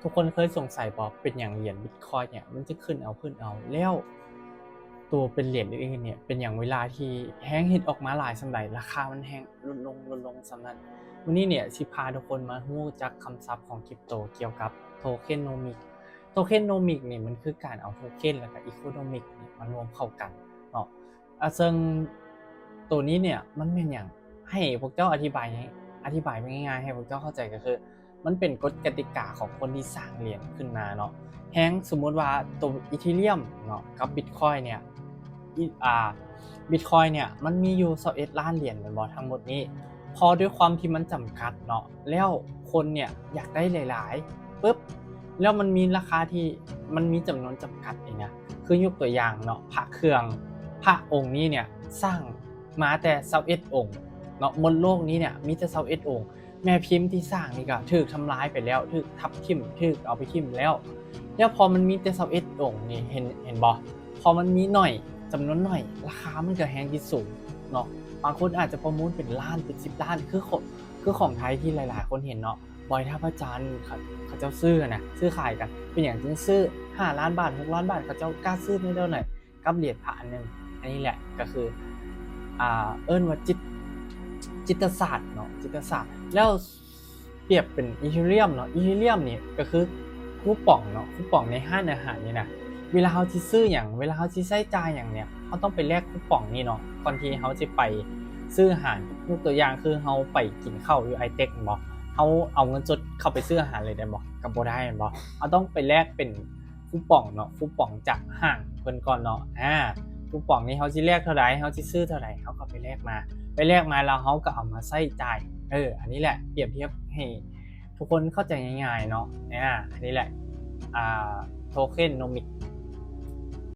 ທຸກຄົນເຄີຍສົງໄສບໍ່ ເປັນຫຍັງຫຼຽນບິດຄອຍເນ່ຍມັນຈະຂຶ້ນເອົາ ຂຶ້ນເອົາ ແລ້ວໂຕເປັນຫຼຽນອື່ນໆເນ່ຍ ເປັນຫຍັງເວລາທີ່ແຮງເຮັດອອກມາຫຼາຍສ່ຳໃດ ລາຄາມັນແຮງຫຼຸດລົງ ຫຼຸດລົງສ່ຳນັ້ນ? ມື້ນີ້ເນ່ຍຊິພາທຸກຄົນມາຮູ້ຈັກຄຳສັບຂອງຄຣິບໂຕ ກ່ຽວກັບໂທເຄັນໂນມິກ. ໂທເຄັນໂນມິກນີ້ມັນຄືການເອົາໂທເຄັນ ແລ້ວກໍອີໂຄໂນມິກນີ້ມາລວມເຂົ້າກັນເນາະ. ອາ ເຊິ່ງໂຕນີ້ເນ່ຍມັນແມ່ນຫຍັງ? ໃຫ້ພວກເຈົ້າອະທິບາຍ ອະທິບາຍແບບງ່າຍໆ ໃຫ້ພວກເຈົ້າເຂົ້າໃຈກໍຄື ມັນເປັນກົດກະຕິກາຂອງຄົນທີ່ສ້າງຫຼຽນຂຶ້ນມາເນາະ. ແຮງສົມມຸດວ່າໂຕອີເທີຣຽມເນາະ ກັບບິດຄອຍເນ່ຍ ອີ ອາ ບິດຄອຍເນ່ຍມັນມີຢູ່ຊາວເອັດລ້ານຫຼຽນແມ່ນບໍ່ ທັງໝົດນີ້? ເພາະດ້ວຍຄວາມທີ່ມັນຈຳກັດເນາະ ແລ້ວຄົນເນ່ຍຢາກໄດ້ຫຼາຍໆ ປຶບ ແລ້ວມັນມີລາຄາທີ່ ມັນມີຈຳນວນຈຳກັດເອງນະ. ຄືຍົກຕົວຢ່າງເນາະ ພະເຄື່ອງ ພະອົງນີ້ເນ່ຍສ້າງມາແຕ່ຊາວເອັດອົງເນາະ ໝົດໂລກນີ້ເນ່ຍມີແຕ່ຊາວເອັດອົງ. ແມ່ພິມທີ່ສ້າງນີ້ກໍຖືກທຳລາຍໄປແລ້ວ ຖືກທັບຖິ້ມ ຖືກເອົາໄປຖິ້ມແລ້ວ. ແລ້ວພໍມັນມີແຕ່ຊາວເອັດອົງນີ້ ເຫັນ ເຫັນບໍ່? ພໍມັນມີໜ້ອຍ ຈຳນວນໜ້ອຍ ລາຄາມັນກໍແຮງຊິສູງເນາະ. ບາງຄົນອາດຈະປະມູນເປັນລ້ານ ເປັນສິບລ້ານ ຄື ຄືຂອງໄທທີ່ຫຼາຍໆຄົນເຫັນເນາະ ບອຍ ທ່າພະຈັນ ເຂົາ ເຂົາເຈົ້າຊື້ນະ ຊື້ຂາຍກັນ. ເປັນຫຍັງຈຶ່ງຊື້ ຫ້າລ້ານບາດ ຫົກລ້ານບາດ ເຂົາເຈົ້າກ້າຊື້ໃນແນວໃດ? ກັບຫຼຽນພະອັນໜຶ່ງ. ອັນນີ້ແຫຼະກໍຄື ອ່າ ເອີ້ນວ່າຈິດ ຈິດຕະສາດເນາະ ຈິດຕະສາດ. ແລ້ວປຽບເປັນອີເທີຣຽມເນາະ ອີເທີຣຽມນີ້ກໍຄືຄູປອງເນາະ ຄູປອງໃນຮ້ານອາຫານນີ້ນະ. ເວລາເຮົາຊິຊື້ຫຍັງ ເວລາເຮົາຊິໃຊ້ຈ່າຍຫຍັງເນ່ຍ ເຮົາຕ້ອງໄປແລກຄູປອງນີ້ເນາະ ກ່ອນທີ່ເຮົາຊິໄປຊື້ອາຫານ. ຍົກຕົວຢ່າງຄືເຮົາໄປກິນເຂົ້າຢູ່ໄອເຕັກແມ່ນບໍ່ ເຮົາເອົາເງິນສົດເຂົ້າໄປຊື້ອາຫານເລີຍໄດ້ບໍ່? ກໍບໍ່ໄດ້ແມ່ນບໍ່? ເຮົາຕ້ອງໄປແລກເປັນ ຄູປອງເນາະ ຄູປອງຈາກຫ້າງເພິ່ນກ່ອນເນາະ. ອາ ຄູປອງນີ້ເຮົາຊິແລກເທົ່າໃດ ເຮົາຊິຊື້ເທົ່າໃດ ເຮົາກໍໄປແລກມາ ໄປແລກມາແລ້ວເຮົາກໍເອົາມາໃຊ້ຈ່າຍ. ເອີ ອັນນີ້ແຫຼະ ປຽບທຽບໃຫ້ທຸກຄົນເຂົ້າໃຈງ່າຍໆເນາະ. ອາ ອັນນີ້ແຫຼະ ອ່າ ໂທເຄັນໂນມິກ